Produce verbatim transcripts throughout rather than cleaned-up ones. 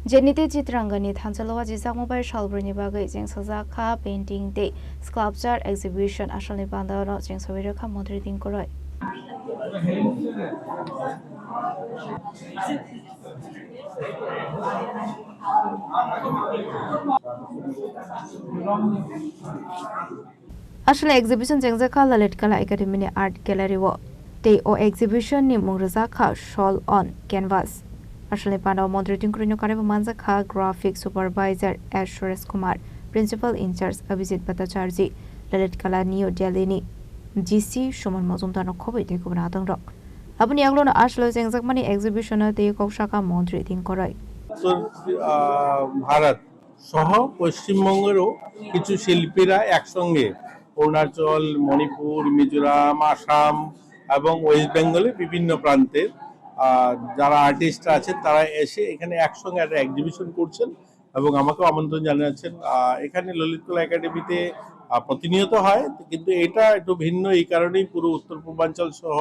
Jeniti Chitrangani thansa lowa jisakmo bai salbrwini bagwi chengsajak kha painting tei sculpture exhibition. Asalni pandao no chengsawi rwkha Montri Tingkoroi. Aswlni exhibition chengjak kha Lalit Kala Academy ni Art Gallery o, tei o exhibition ni mung rwjak kha Soul on Canvas. Aswlni pandao Montri Tingkoroi no karwi bo manjak kha Graphic Supervisor S Suresh Kumar, Principal in-charge Abhijit Bhattacharjee, Lalit Kala New Delhi ni G C Suman Majumdar no khobwi tei kubun adong rok. Aboni yagulo no aswlwi chengjakmani exhibition o tei kok sakha Montri Tingkoroi. উত্তর, আহ, ভারত সহ পশ্চিমবঙ্গেরও কিছু শিল্পীরা একসঙ্গে অরুণাচল, মণিপুর, মিজোরাম, আসাম এবং ওয়েস্ট বেঙ্গলের বিভিন্ন প্রান্তের, আহ, যারা আর্টিস্ট আছেন তারা এসে এখানে একসঙ্গে একটা এক্সিবিশন করছেন এবং আমাকেও আমন্ত্রণ জানাচ্ছেন। আহ, এখানে ললিতকলা একাডেমিতে, আহ, প্রতিনিয়ত হয়, কিন্তু এটা একটু ভিন্ন, এই কারণেই পুরো উত্তর পূর্বাঞ্চল সহ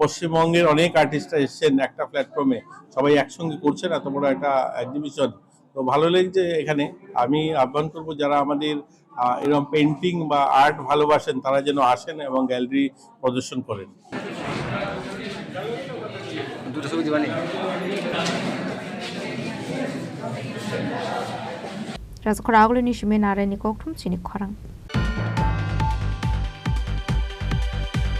পশ্চিমবঙ্গের অনেক আর্টিস্ট এসেছেন একটা প্ল্যাটফর্মে, সবাই একসঙ্গে করছেন এত বড় একটা এক্সিবিশন। তো ভালো লাগছে এখানে। আমি আহ্বান করব যারা আমাদের, আহ, এরকম পেইন্টিং বা আর্ট ভালোবাসেন তারা যেন আসেন এবং গ্যালারি প্রদর্শন করেন। দুটো ছবি দিবা নি? Rajakhor agulini simi narani kokthum chini khorang.